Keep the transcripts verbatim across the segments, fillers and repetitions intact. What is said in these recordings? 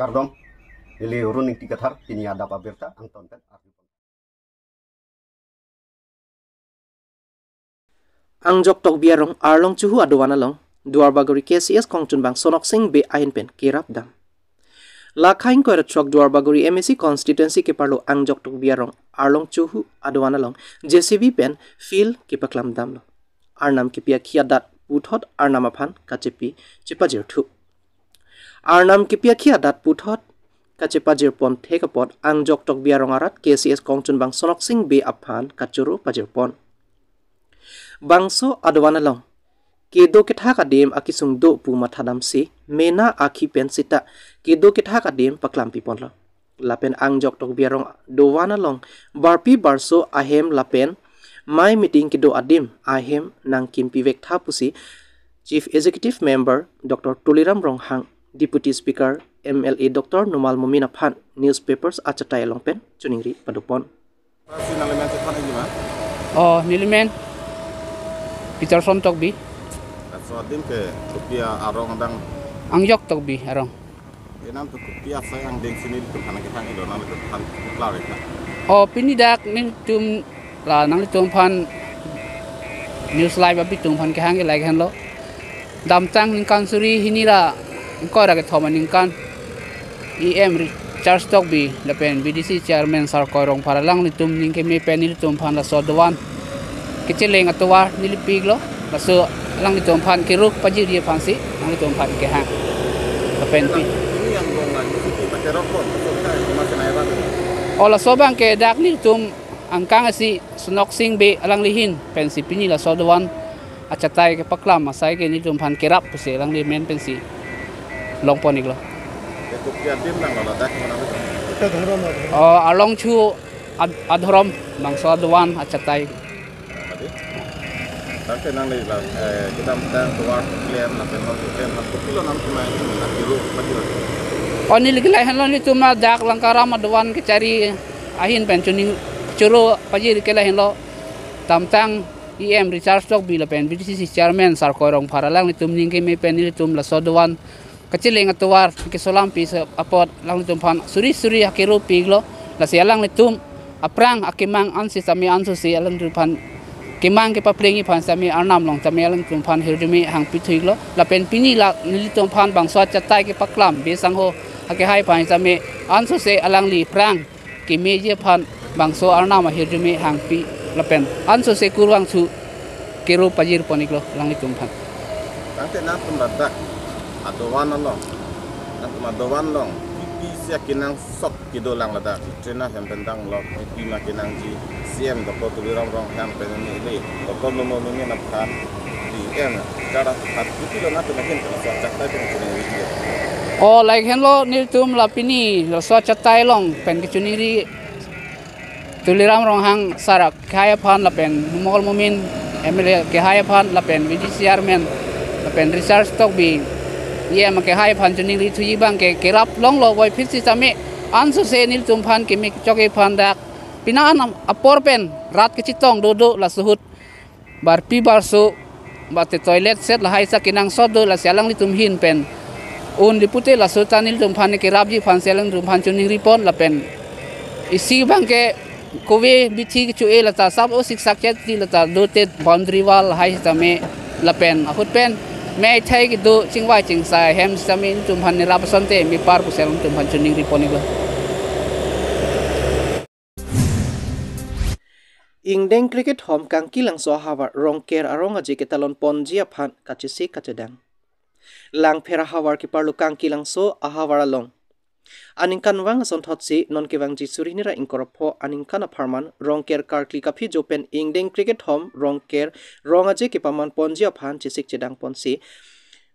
Kardom, neli Run Ingti Kathar, pini adap abirta angton pen arju. Angjok Tokbi arong Arlong Chuhu adovan along, Duarbagori K C S kongchunbang Sonok Sing Bey ahin pen kerap dam. Lakha ingkoi ra throk Duarbagori M A C constituency keparlo Angjok Tokbi arong Arlong Chuhu adovan along J C B pen field kepaklam damlo. Arnam kepi akhi adat puthot arnam aphan kachepi chepajirthu. Arnam kepi akhi adat puthot kachepajirpon thek apot Angjok Tokbi arong arat K C S kongchunbang Sonok Sing Bey aphan kachoro pajirpon. Bangso adovan along kedo kethak adim akisung do pu mathadamsi mena akhi pen sita kedo kethak adim paklampiponlo. Lapen Angjok Tokbi arong dovan along barpi barso ahem lapen mei meeting kedo adim ahem nangkimpi vektha pusi Chief Executive Member Doctor Tuliram Ronghang, Deputy Speaker M L A Doctor Numal Momin aphan newspapers achatai along pen choningri padopon. Pasi nangli men chethan ikji ma? Oh, neli men Peterson Tokbi. Laso adim ke kopi arong dang? Angjok Tokbi arong. Enam tu kopi asai angdeng si nelitum aphan kethang iklo, nanglitum aphan klar ikha. Oh, pini dak nelitum la nanglitum aphan News Live abitum aphan kehang ke lahai henlo. Damtang ningkan suri hini ra ingkoi ra kethom aningkan E M Richard Tokbi lapen B D C Chairman Sar Koirong Phar alanglitum ning keme pen nelitum aphan laso dovan kecheleng atovar neli piklo, laso alanglitum aphan keruk pajirji aphansi alanglitum aphan kehang. Lapen pi. Ini yang dong lagi, itu pakai rokok, rokok kita cuma kena air. Oh, laso abang ke dak nelitum angkang asi Sonok Sing Bey alangli ahin pensi pini laso dovan achatai kepaklam asai ke nelitum aphan kerap pusi alangli men pensi longpon iklo. Itu kia din nang ladak mana itu? Oh, Arlong Chuhu ad-, adhorom bangso adovan achatai. Tadi? Tangke nangli la, eh, kedamtang tovar klem, lapen non klem, lapen kopilo nangtum nangkiru pajir? Oh, neli ke lahai henlo, nelitum dak Langkaram adovan kechari ahin pen chuning choro pajir ke lahai henlo. Damtang E M Richard Tokbi lapen B D C C Chairman Sar Koirong Phar alanglitum ning keme pen nelitum laso dovan kecheleng atovar kesolam pi se apot alanglitum aphan suri suri akeru piklo, lasi alanglitum aphrang akemang ansi sami ansose alanglitum aphan kemang kepaplengji aphan sami arnam along sami alanglitum aphan hirjume hangpi thuiklo. Lapen pini la nelitum aphan bangso achatai kepaklam Bey Sangho akehai aphan sami ansose alangli aphrang kemeji aphan bangso arnam ahirjume hangpi lapen ansose kurvangthu keru pajirpon iklo alanglitum aphan. Tangte nangtum ladak adovan along, nangtum adovan along, pi pi si akenangsot kedolang ladak, train ahem pen danglo, pi pi ma kenangji, C M Doctor Tuliram Ronghang pen neli, Doctor Numal Momin aphan, D M, Richard aphan, kopilo nangtum ahin pen laso achatai pen choningri? Oh, lahai henlo nelitum la pini laso achatai along pen kechoningri Tuliram Ronghang Sar akehai aphan lapen Numal Momin M L A akehai aphan lapen B D C Chairman lapen Richard Tokbi E M akehai aphan choningri thuji abang ke kerap longlo, puvoiphit sitame ansose nelitum aphan keme kechokji aphan dak pini an apor pen rat kechetong dodo laso ahut barpi barso, mate toilet set lahai sa kenangsot do, lasi alanglitum ahin pen un lipute laso ta nelitum aphan kerapji aphansi alanglitum aphan choningripon lapen isi abang ke kove bithi kecho-e lata sap o siksak chet ti lata dote boundary wall lahai sitame lapen ahut pen mei thai kedo chingvai chingsai ahem sitame nelitum aphan nerap asonte mepar pusi alanglitum aphan choningripon iklo. Ingdeng krekethom Kangkilangso ahavar Rongker arong aje ketalon ponji aphan kachesik kachedang. Langpher ahavar keparlo Kangkilangso ahavar along aningkanvang asonthotsi non kevangji suri hini ra ingkoi ra pho aningkan apharman Rongker karkli kaphi jo pen ingdeng krekethom Rongker rong aje kepaman ponji aphan chesik chedang ponsi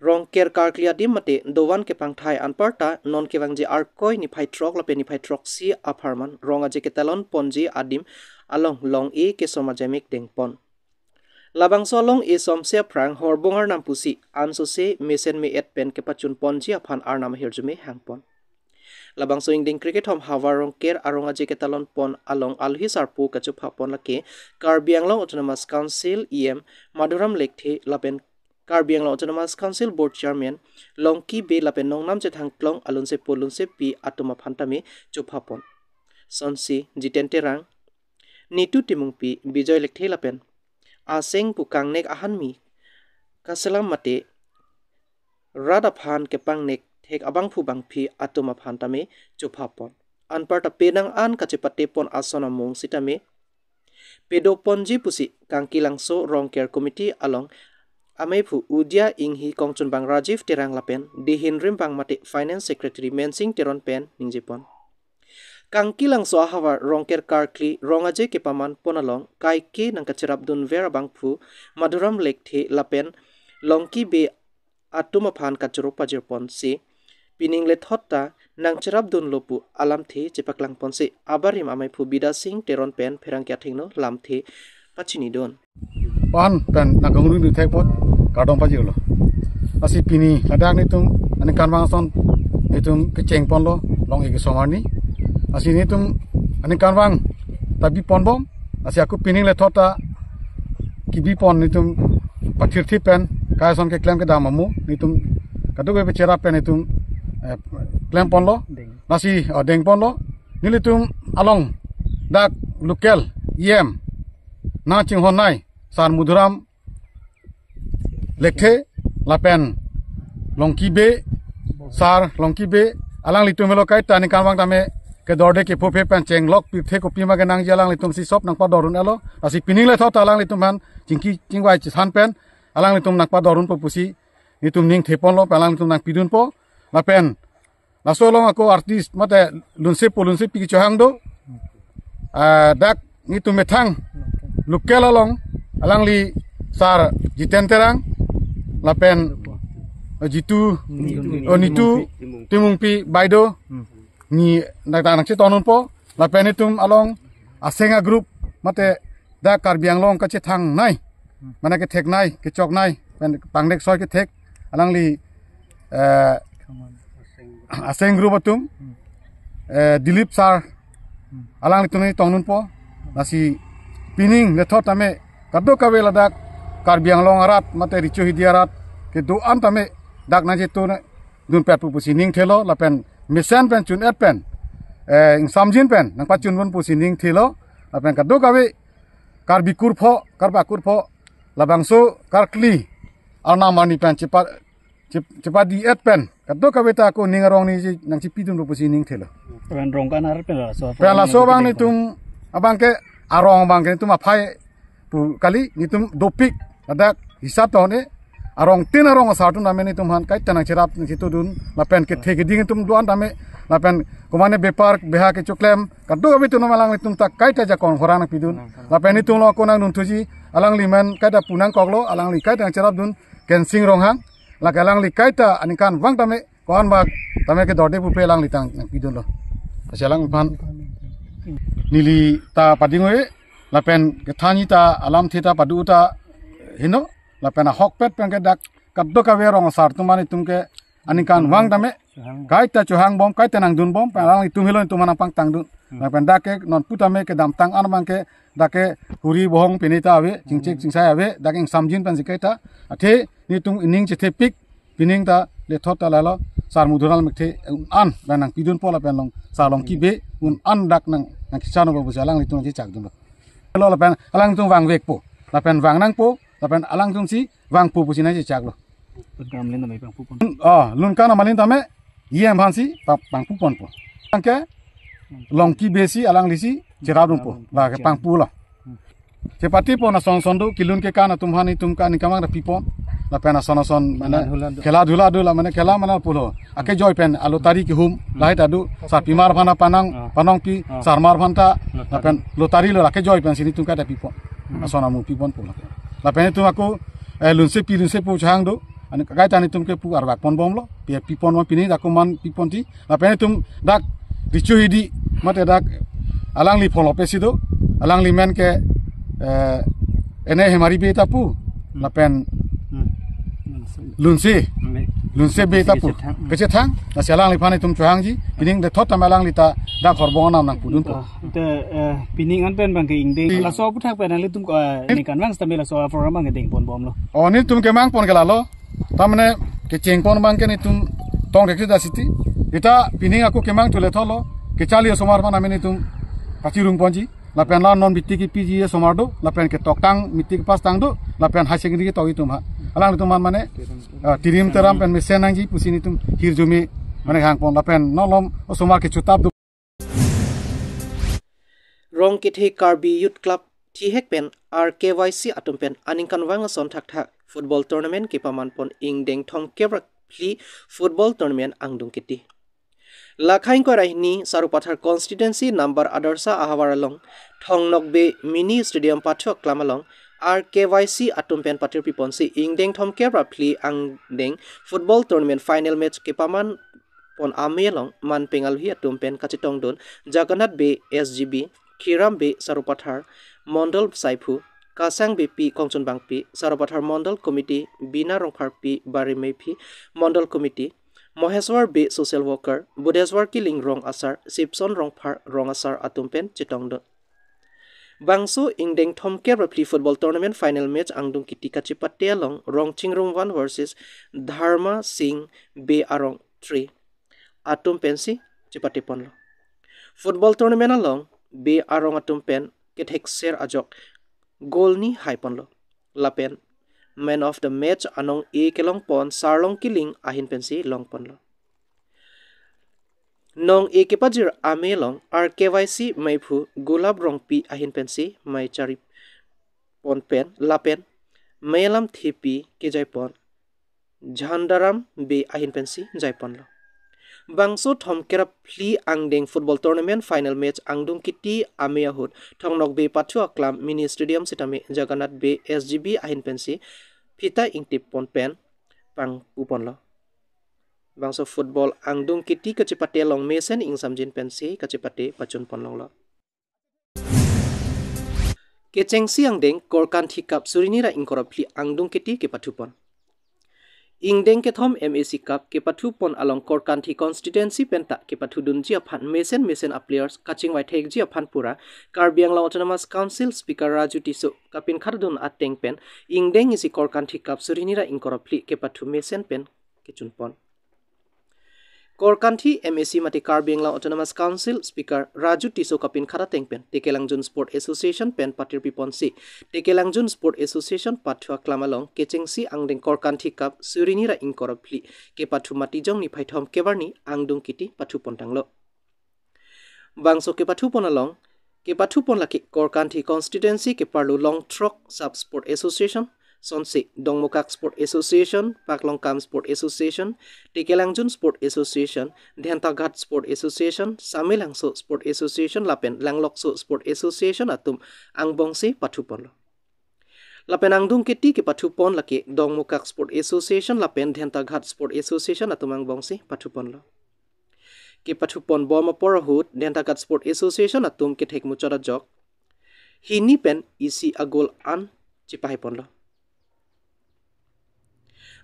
Rongker karkli adim mate dovan kepangthai anparta non kevangji Arkoi niphai throk lapen niphai throksi apharman rong aje ketalon ponji adim along long-e kesom ajemik dengpon. Labangso along-e somse aphrang horbung arnam pusi ansose mesen me-et pen kepachun ponji aphan arnam ahirjume hangpon. Labangso ingdeng krekethom ahavar Rongker arong aje ketalon pon along alohi sarpo kachopha pon lake Karbi Anglong Autonomous Council E M Madhuram Lekthe lapen Karbi Anglong Autonomous Council Board Chairman Longki Bey lapen Nongnam Chethang Klong alunsepo lunsepi atum aphan tame chophapon. Sonsi Jiten Terang, Nitu Timungpi, Bijoy Lekthe lapen Aseng pu kangnek ahanmi kaselam mate rat aphan kepangnek thek abangphu bangphi atum aphan tame chophapon. Anparta penang an kachepatepon ason amung sitame pedoponji pusi Kangkilangso Rongker Committee along ameiphu Udia Inghi, kongchunbang Rajiv Terang lapen dehin rimbang mate Finance Secretary Mensing Teron pen ningjepon. Kangkilangso ahavar Rongker karkli rong aje kepamanpon along kaike nangkacherapdunver abangphu Madhuram Lekthe lapen Longki Bey atum aphan kachoro pajirponsi pining lethot ta nangcherapdunlo pu alamthe chepaklangponsi abarim ameiphu Bidya Sing Teron pen pherangke athengno lamthe pachinidun. Pan pen nangkanglu ni thekpot kardom pajirlo. Lasi pini ladak nitum aningkanvang ason nitum kechengponlo long eke somarni. Lasi nitum aningkanvang ta biponbom. Lasi ako pining lethot ta kebipon nitum pathirthi pen kai ason keklem kedam amu nitum kadokave cherap pen nitum, eh, klemponlo. Lasi, oh, dengponlo. Nelitum along dak local E M nangchinghonnei Sar Madhuram Lekthe lapen Longki Bey, Sar Longki Bey, alanglitum helo kaita aningkanvang tame kedorde kepho phe pen chenglok pirthe kopima kenangji alanglitumsi sop nangpadorun-elo. Lasi pining lethot ta alanglitum aphan chingki chingvai chethan pen alanglitum nangpadorunpo pusi nitum ning theponlo pen alanglitum nangpidunpo. Lapen laso along ako artist mate lunsepo lunsepi kechohang do. Ah, dak nitum methang local along alangli Sar Jiten Terang lapen, eh, Jitu, oh, Nitu Timungpi Bey do. Ni dak dak nangchetonunpo lapen nitum along Aseng a-group mate dak Karbi Anglong kachethangnei, mane ketheknei, kechoknei pen pangnek soi kethek alangli, eh, Aseng group atum, eh, Dilip Sar, alanglitum ni tongnunpo. Lasi pining lethot tame kadokave ladak Karbi Anglong arat mate Richo Hidi arat kedo-an tame dak nangchetongdunpetpo pusi ning thelo lapen mesen pen chun-et pen, eh, ingsamjin pen nangpachunponpo pusi ning thelo lapen kadokave Karbi kurpho, Karbi akurpho, labangso karkli arnam arni pen chepa, chep-, chepadi-et pen kadokave ta ako ning arong niji nangchepidunpo pusi ning thelo. Pen rong kanar pen laso pen laso abang nitum abangke arong abangke nitum aphai pu kali nitum dopik ladak hisap tahun e arong tin arong asar atum tame nitum aphan kaita nangcherap nangchetongdun lapen kethe keding atum do-an tame lapen komane bepar beha kechoklem kadokave atum alanglitum ta kaita jakong khorang nangpidun. Lapen nitum lo ako nangdunthuji alangli amen kaita pu nangkoklo, alangli kaita nangcherapdun Kensing Ronghang, lake alangli kaita aningkanvang tame ko-an bak tame kedorde pupe alangli tang nangpidunlo. Lasi alangphan neli ta pading-e lapen kethanji ta alamthe ta padu ta heno lapen ahokpet pen ke dak kadokave rong asar atum mane atum ke aningkanvang tame kaita chohangbom, kaita nangdunbom pen alanglitum helo nitum aphan nangpangtangdun. Lapen dak ke non pu tame kedamtang an abangke dak ke huri bohong pini ta ave, chingchek chingsai ave, dak ingsamjin pensi kaita. Athe nitum ining chethepik pining ta lethot ta lalo, Sar Madhuram Lekthe un-an pen nangpidunpo lapen along Sar Longki Bey un-an dak nang, nangkisano babu si alanglitum chechakdunlo. Lo lapen alangtum vangvekpo, lapen vangnangpo, lapen alangtumsi vangpo pusi nangchechaklo. Lun kam lin tame pangpupon. Oh, lun kam lin tame E M aphansi pa-, pangpuponpo. Anke Longki Bey si alanglisi cherapdunpo, lake pangpulo. Chepatepon ason ason do, kelun kekan atum aphan nitum ke aningkanvang ta pipon. Lapen ason ason mane khela dhula do. Khela dhula do la mane khela mane pulo. Akejoi pen alottery kehum. Lahai ta do. Sarpimar aphan ta panang, panongpi, sarmar aphan ta. Lapen lottery lo akejoi pensi nitum kaita pipon. Ason amu piponpo lapen. Lapen nitum ako, eh, lunsepi lunsepo chohang do. Ani kaita nitum ke pu arvakponbomlo. Pi, piponbom pini dak komat piponji. Lapen nitum dak Richo Hidi mate dak alangli pholopesi do, alangli amen ke, eh, Ene Hemari Bey ta pu, lapen Lunse. Dunse be ta pu. Kachethang. Kachethang. Lasi alangliphan itum chohangji. Pining de thot tame alangli ta dak horbong anam nangpudunpo. Ah, te, eh, pining an pen abang ke ingdeng. Laso aphuthak pen nanglitum, eh, ningkan vang sitame laso program abang ke dengponbomlo. Oh, netum kemangpon ke lalo. Tamane kechengpon abang ke netum tong rek da siti. Ita pining ako kemang thule thotlo. Kecharli osomar aphan amen netum kachirungponji. Lapen la non metric kepiji osomar do, lapen ketoktang metric pass tang do, lapen high secondary ketok itum ha. Alanglitum aphan mane, ah, tirim teram pen mesen nangji pusi netum hirjume mane hangpon lapen nolom osomar kechutap do. Rong kethe Karbi Youth Club thihek pen R K Y C atum pen aningkanvang ason thakthak football tournament kepamanpon ingdeng thomkep ra phli football tournament angdung kiti. Lakhai ingkoi ra hini Sarupathar constituency number Adarsha ahavar along Thong Nokbe mini stadium pathu aklam along R K Y C atum pen patirpiponsi ingdeng thomkep ra phli angdeng football tournament final match kepamanpon amei along manpeng alohi atum pen kachetongdun Jagannath Bey S G B, Khiram Bey Sarupathar, Mondol Saiphu, Kasang Beypi Kongchun Bangpi, Sarupathar Mondol Committee, Bina Rongpharpi Bari Meiphi, Mondol Committee, Moheswar Bey social worker, Budheswar Killing rong asar, Sipson Rongphar rong asar atum pen chetongdun. Bangso ingdeng thomkep ra phli football tournament final match angdung kiti kachepate along Rongchingrum one versus Dharma Singh Bey arong three atum pensi chepateponlo. Football tournament along Bey arong atum pen kethekser ajok goal ni haiponlo. Lapen man of the match anong-e kelongpon Sarlong Killing ahin pensi longponlo. Nong-e kepajir amei along R K Y C meiphu Gulab Rongpi ahin pensi mei charipon pen lapen mei alam thepi kejaipon Jhandaram Bey ahin pensi jaiponlo. Bangso thomkep ra phli angdeng football tournament final match angdung kiti amei ahut Thong Nokbe pathu aklam mini stadium sitame Jagannath Bey S G B ahin pensi phita ingtippon pen pangpuponlo. Bangso football angdung kiti kachepate along mesen ingsamjin pensi kachepate pachunponlonglo. Kechengsi angdeng Korkanthi Cup surini ra ingkoi ra phli angdung kiti kepathupon. Ingdeng kethom M A C Cup kepathupon along Korkanthi constituency penta kepathudunji aphan mesen mesen a players kachingvai thekji aphan pura Karbi Anglong Autonomous Council Speaker Raju Tisso kapinkhatdun ateng pen ingdeng isi Korkanthi Cup surini ra ingkoi ra phli kepathu mesen pen kechunpon. Korkanthi M A C mate Karbi Anglong Autonomous Council Speaker Raju Tisso kapinkhat ateng pen Tekelangjun Sport Association pen patirpiponsi Tekelangjun Sport Association pathu aklam along kechengsi angdeng Korkanthi Cup surini ra ingkoi ra phli kepathu Matijong niphai thomkep arni angdung kiti pathupontanglo. Bangso kepathupon along kepathupon lake Korkanthi constituency keparlu Longthrok Sub Sport Association, Sonsi Dongmukak Sport Association, Paklongkam Sport Association, Tekelangjun Sport Association, Dhentaghat Sport Association, Samelangso Sport Association lapen Langlokso Sport Association atum angbongsi pathuponlo. Lapen angdung kiti kepathupon lake Dongmukak Sport Association lapen Dhentaghat Sport Association atum angbongsi pathuponlo. Kepathupon bom apor ahut Dhentaghat Sport Association atum kethek muchot ajok hini pen isi a goal an chepahaiponlo.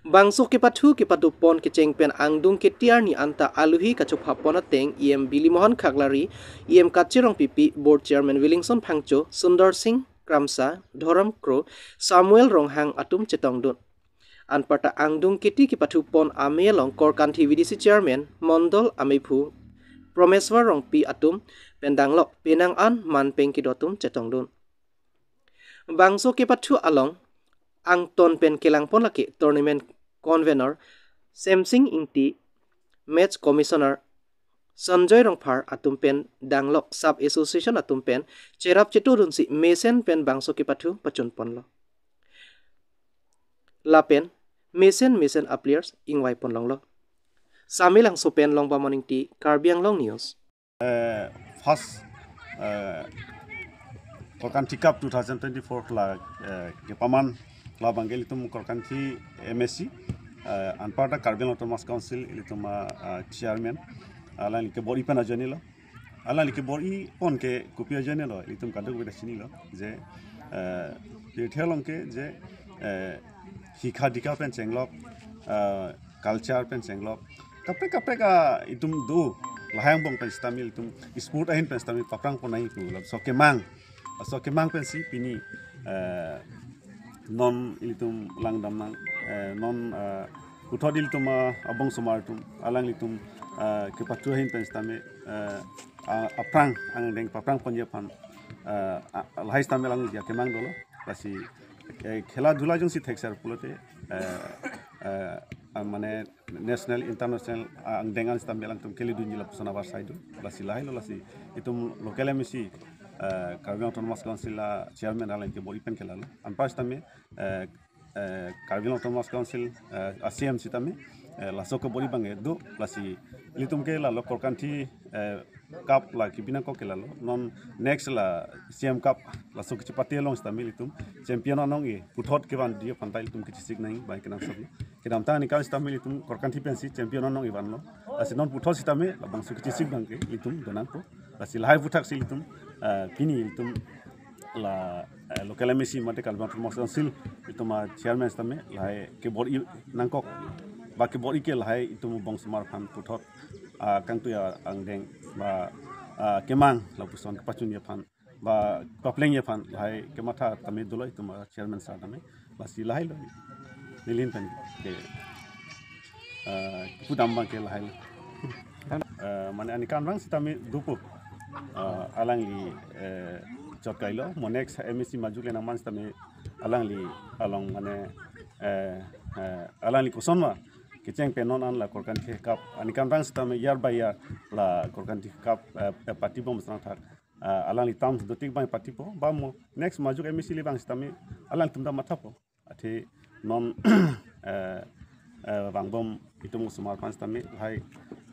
Bangso kepathu kepathupon kecheng pen angdung kiti arni anta alohi kachophapon ateng E M Bilimohan Khaklari, E M Kachi Rongpipi, Board Chairman Willingson Phangcho, Sundar Singh Kramsa, Dhorom Kro, Samuel Ronghang atum chetongdun. Anparta angdung kiti kepathupon amei along Korkanthi V D C Chairman, Mondol ameiphu Promeswar Rongpi atum pen danglok penang an manpeng kedo atum chetongdun. Bangso kepathu along angton pen kelangpon lake tournament convenor Semsing Ingti, match commissioner Sanjoy Rongphar atum pen danglok sub association atum pen cherap chetudunsi mesen pen bangso kepathu pachunponlo. Lapen mesen mesen a players ingvaiponlonglo. Samelangso pen Longbamon Ingti, Karbi Anglong News. Eh, first, eh, Korkanthi Cup two thousand twenty-four kela, eh, kepaman kela abangke ilitum Korkanthi M A C, eh, anparta Karbi Anglong Autonomous Council ilitum, ah, ah, chairman, alangli kebor-i pen ajoinelo. Alangli kebor-ipon ke kopi ajoinelo, ilitum kadokave ta chinilo, je, eh, pirthe along ke je, eh, hikha dikha pen chenglok, eh, culture pen chenglok kaprek kaprek a itum do, lahai angbong pen sitame itum sport ahin pen sitame paprang pon nangji pu laso kemang, laso kemang pensi pini, eh, non ilitum langdam nang, eh, non, eh, puthot ilitum, ah, abong somar atum, alanglitum, ah, kepathu ahin pen sitame, eh, ah, aphrang angdeng paprang ponji aphan, eh, ah, lahai sitame alang ya kemang dolo. Lasi, eh, khela dhula jongsi thekser pulote, eh, eh, ah, mane national, international, ah, angdeng an sitame alangtum keledunji lapuson avarsai do. Lasi lahailo, lasi itum local M A C, eh, Karbi Anglong Autonomous Council a chairman alang kebor-i pen ke lalo. Anpar sitame, eh, eh, Karbi Anglong Autonomous Council, eh, a C M sitame, eh, laso kebor-i abang do, lasi ilitum ke lalo Korkanthi, eh, Cup la kebi nangkok ke lalo. Non next la C M Cup laso kachepate along sitame ilitum champion anong-e puthot kevanji aphan ta ilitum kachesik nangji bai kenangsot. Kedamtang aningkan sitame ilitum Korkanthi pensi champion anong-e vanlo. Lasi non puthot sitame labangso kachesik abang ke ilitum do nangpo. Lasi lahai aphuthak si ilitum, eh, pini ilitum la, eh, local M A C mate Karbi Anglong Autonomous Council itum a chairman sitame lahai kebor-i nangkok, ba kebor-i ke lahai itum abong somar aphan puthot, ah, kangtui angdeng ba, ah, kemang lapuson kepachunji aphan ba paplengji aphan lahai kematha tame dolo itum a chairman sir tame. Lasi lahailo neli ahin pen ke, ah, pudam abang ke lahailo. Eh, mane aningkan abang sitame dopo. Eh, alangli, eh, chot kailo, mo next M A C majok le nangman sitame alangli along mane, eh, eh, alangli koson ma kecheng pen non an la Korkanthi Cup aningkan abang sitame year by year la Korkanthi Cup, eh, eh, patibom sangthak. Eh, alangli term dotik abang patipo, ba mo next majok M A C le abang sitame alangtum ta mathapo. Athe non, eh, eh, vangbom itum osomar aphan sitame lahai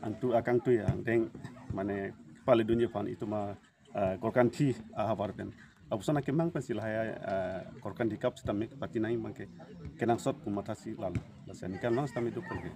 angtu akangtui angdeng mane paledunji aphan itum a, eh, Korkanthi ahavar pen. Lapuson akemang pensi lahai, eh, Korkanthi Cup sitame pati nangji abang ke kenangsot pu mathasi lalo. Lasi aningkan abang sitame dopo ke.